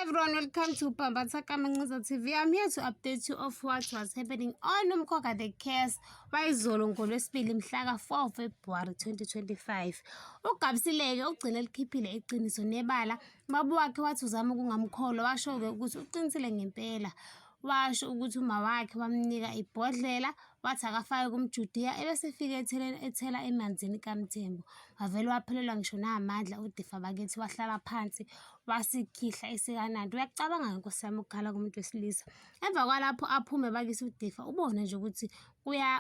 Everyone, welcome to Bambatha Kamanxiza TV. I'm here to update you of what was happening on Umkhokha The Curse wayizolo ngoLwesibili mhla ka-4 February 2025. UGabisile-ke ugcine elikhiphile iqiniso nebala. Ubaba wakhe wathi uzama ukungamkholwa, washo-ke ukuthi uqinisile ngempela. Washo ukuthi uma wakhe wamnika ibhodlela wathi akafake kumjudiya ebese efike ethela emanzini kaMthembu. Wavele waphelelwa ngisho namandla uDifa bakithi wahlala phansi wasikhihla esikanandi. Uyacabanga-ke nkosi yami ukukhala komuntu wesilisa. Emva kwalapho aphume bakithi uDifa ubone nje ukuthi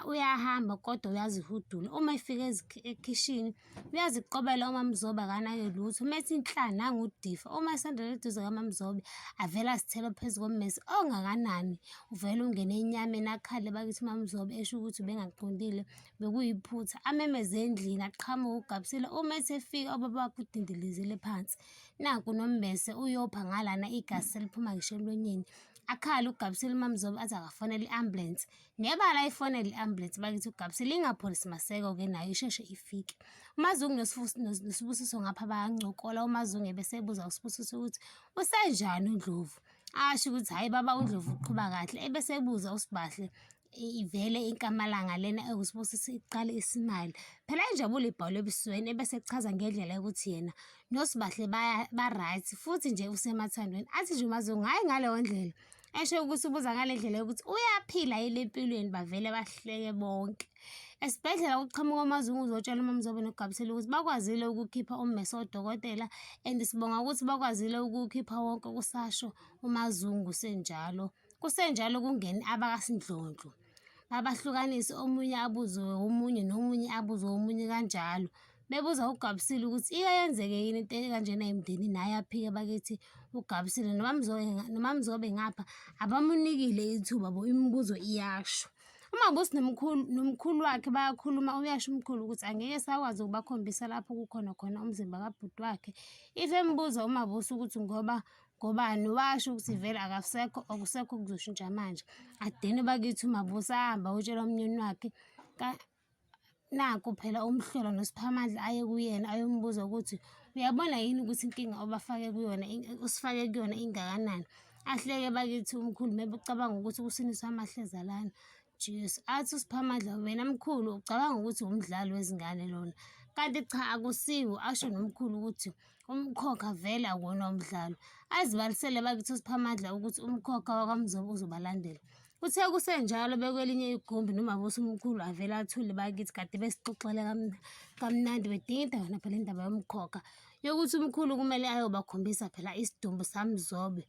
uyahamba kodwa uyazihudula. Uma efika ekhishini uyaziqobela uMaMzobe akanake lutho. Uma ethi nhla nangu uDifa. Uma esondela eduze kaMaMzobe avele azithele phezu kommese ongakanani. Uvele ungene enyameni akhale bakithi uMaMzobe esho ukuthi ubengaqondile bekuyiphutha. Amemeze endlini aqhamuke uGabisile. Uma ethi efika ubaba wakhe udindilizile phansi. Nanku nombese uyopha ngalana igazi seliphuma ngisho emlonyeni. Akhale uGabisile uMaMzobe athi akafonele i-ambulensi. Nebala ayifonele i-ambulensi bakithi uGabisile ingapholisi maseko-ke nayo isheshe ifike. UMaZungu noSibusiso ngapha bayancokola uMaZungu ebesebuza uSibusiso ukuthi usenjani uNdlovu. Asho ukuthi hhayi baba uNdlovu uqhuba kahle ebesebuza uSibahle ivele inkamalanga lena ewuSibusiso iqale isimile. Phela injabulo ibhalwe ebusweni ebese echaza ngendlela yokuthi yena noSibahle ba-right futhi nje usemathandweni. Athi nje uMaZungu hhayi ngaleyo ndlela. Esho ukuthi ubuza ngale ndlela yokuthi uyaphila yini empilweni bavele bahleke bonke. Esibhedlela kuqhamuka uMaZungu uzotshela uMaMzobe noGabisile ukuthi bakwazile ukukhipha ummese odokotela and sibonga ukuthi bakwazile ukuwukhipha wonke kusasho uMaZungu kusenjalo. Kusenjalo kungene abakaSindlondlo babahlukanise omunye abuze omunye nomunye abuze omunye kanjalo. Bebuza uGabisile ukuthi ike yenzeke yini into ekanjena emndenini hhayi aphike bakithi uGabisile noMaMzobe ngapha abamunikile ithuba bo imibuzo iyasho. UMabusi nomkhulu nomkhulu wakhe bayakhuluma uyasho umkhulu ukuthi angeke esakwazi ukubakhombisa lapho kukhona khona umzimba kabhuti wakhe. If embuza uMabusi ukuthi ngoba ngobani washo ukuthi vele akasekho akusekho okuzoshintsha manje. Adinwe bakithi uMabusi ahambe ayotshela umnyeni wakhe Naku phela umhlolwa noSiphamandla aye kuyena ayombuza ukuthi uyabona yini ukuthi inkinga obafake kuyona usifake kuyona ingakanani. Ahleke bakithi umkhulu maybe ucabanga ukuthi kusiniswa amahleza lana. Jesu, athi uSiphamandla wena mkhulu ucabanga ukuthi umdlalo wezingane lona. Kanti cha akusiwo, asho nomkhulu ukuthi umkhokha vele akuwona umdlalo. Azibalisele bakithi uSiphamandla ukuthi umkhokha wakwaMzobe uzobalandela. Kuthe kusenjalo bekwelinye igumbi noMabusi umkhulu avele athule bakithi kade besixoxele kamnandi bedinga yona phela indaba yomkhokha yokuthi umkhulu kumele ayobakhombisa phela isidumbu saMzobe.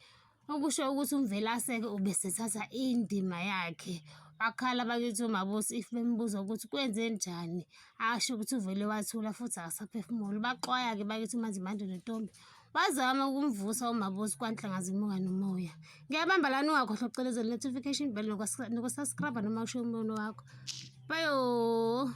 Okusho ukuthi uMvelase-ke ubesethatha indima yakhe. Wakhala bakithi uMabusi if bembuza ukuthi kwenzenjani asho ukuthi uvele wathula futhi akasaphefumuli. Baxwaya-ke bakithi uMaNzimande noNtombi. Wazama ukumvusa uMabusi kwanhlanga zimuka nomoya. Ngiyabamba lana ungakhohlwa ukucindezela notification bell nokusubscribe noma ushiye umbono wakho. Bayo.